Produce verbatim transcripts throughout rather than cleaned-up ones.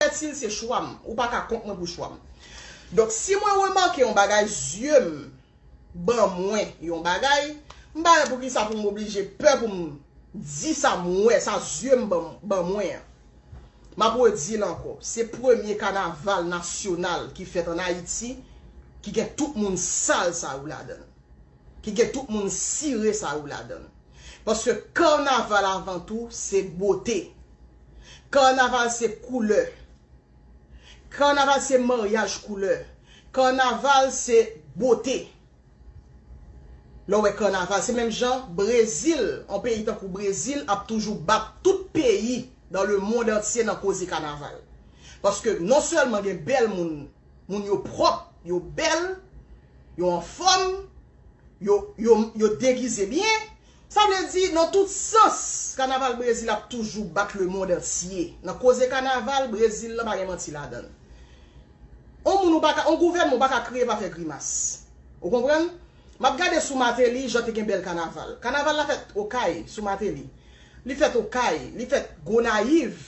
Sètil se chwa m. Ou pa ka kont mwen pou chwa m. Donk, si mwen remake yon bagay, zye m ban mwen yon bagay, m pa wè poukisa pou m oblije pè pou m di sa m wè, sa zye m ban, ban mwen an. M ap redi l ankò, se premye kanaval nasyonal ki fèt ann Ayiti, ki gen tout moun sal sa yo ladan l, ki gen tout moun sire sa yo ladan l. Paske kanaval avan tou se bote. Kanaval se koulè. Kanaval se maryaj koulè. Kanaval se bote. Lè w wè kanaval, se menm jan Brezil, yon peyi tankou Brezil ap toujou bat tout peyi dans le monde entier nan koze kanaval. Paske non sèlman gen bèl moun, moun yo pwòp, yo bèl, yo anfòm, yo, yo, yo degize byen. Sa vle di, nan tout sans, kanaval Brezil ap toujou bat le monde entier. Nan koze kanaval, Brezil lan pa gen manti ladan l. On moun ou pa ka, on gouvènman ou pa ka kriye pa fè grimas. Ou konprann? M ap gade sou Martelly, jan te gen bèl kanaval. Kanaval la fèt Okay, sou Martelly. Li fèt Okay, li fèt Gonayiv,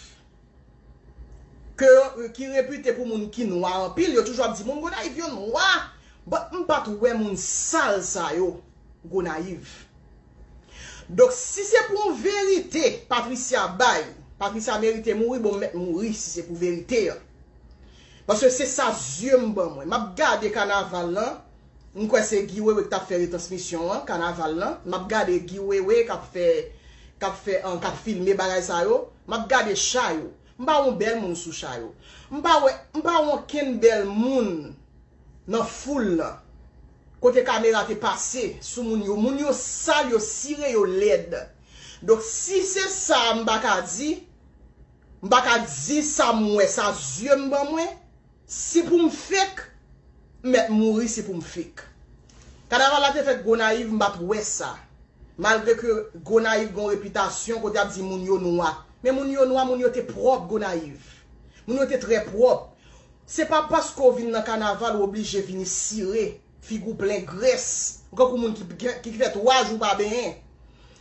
ke, ki repite pou moun ki nwa anpil, yo toujou ap di moun Gonayiv yo nwa. But m pa t wè moun sal sa yo Gonayiv. Donk, si se pou yon verite Patricia bay, Patricia merite mouri, bon, m mèt mouri si se pou verite an. Paske se sa zye m ban mwen. M ap gade kanaval lan, m kwè se Guy Wewe ki t ap fè retransmisyon an, kanaval lan. M ap gade Guy Wewe k ap fè, k ap fè, an, k ap filme bagay sa yo. M ap gade cha yo. M pa wè yon bèl moun sou cha yo. M pa wè, m pa wè okenn bèl moun nan foul lan. Kote kamera te pase sou moun yo. Moun yo sal, yo sire, yo lèd. Donk, si se sa m pa ka di, m pa ka di sa m wè, sa zye m ban mwen, si pou m fake, m mèt mouri si pou m fake. Kanaval la te fèt Gonayiv, m pa t wè sa. Malgre ke Gonayiv gen yon repitasyon kote y ap di moun yo nwa. Men moun yo nwa, moun yo te pwòp Gonayiv. Moun yo te trè pwòp. Se pa paske w vin nan kanaval ou oblije vini sire, figi w plen grès, ou kankou moun ki, ki, ki fè twa jou pa benyen.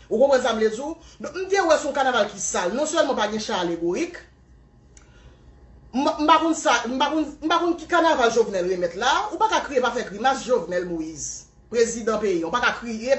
Ou konprann sa m vle di w? Donk, m te wè se yon kanaval ki sal. Non sèlman pa gen cha alegorik, m, m pa konn sa, m pa konn, m pa konn ki kanaval Jovenel remèt la, ou pa ka kriye pa fè grimas Jovenel Moïse, prezidan peyi an, ou pa ka kriye,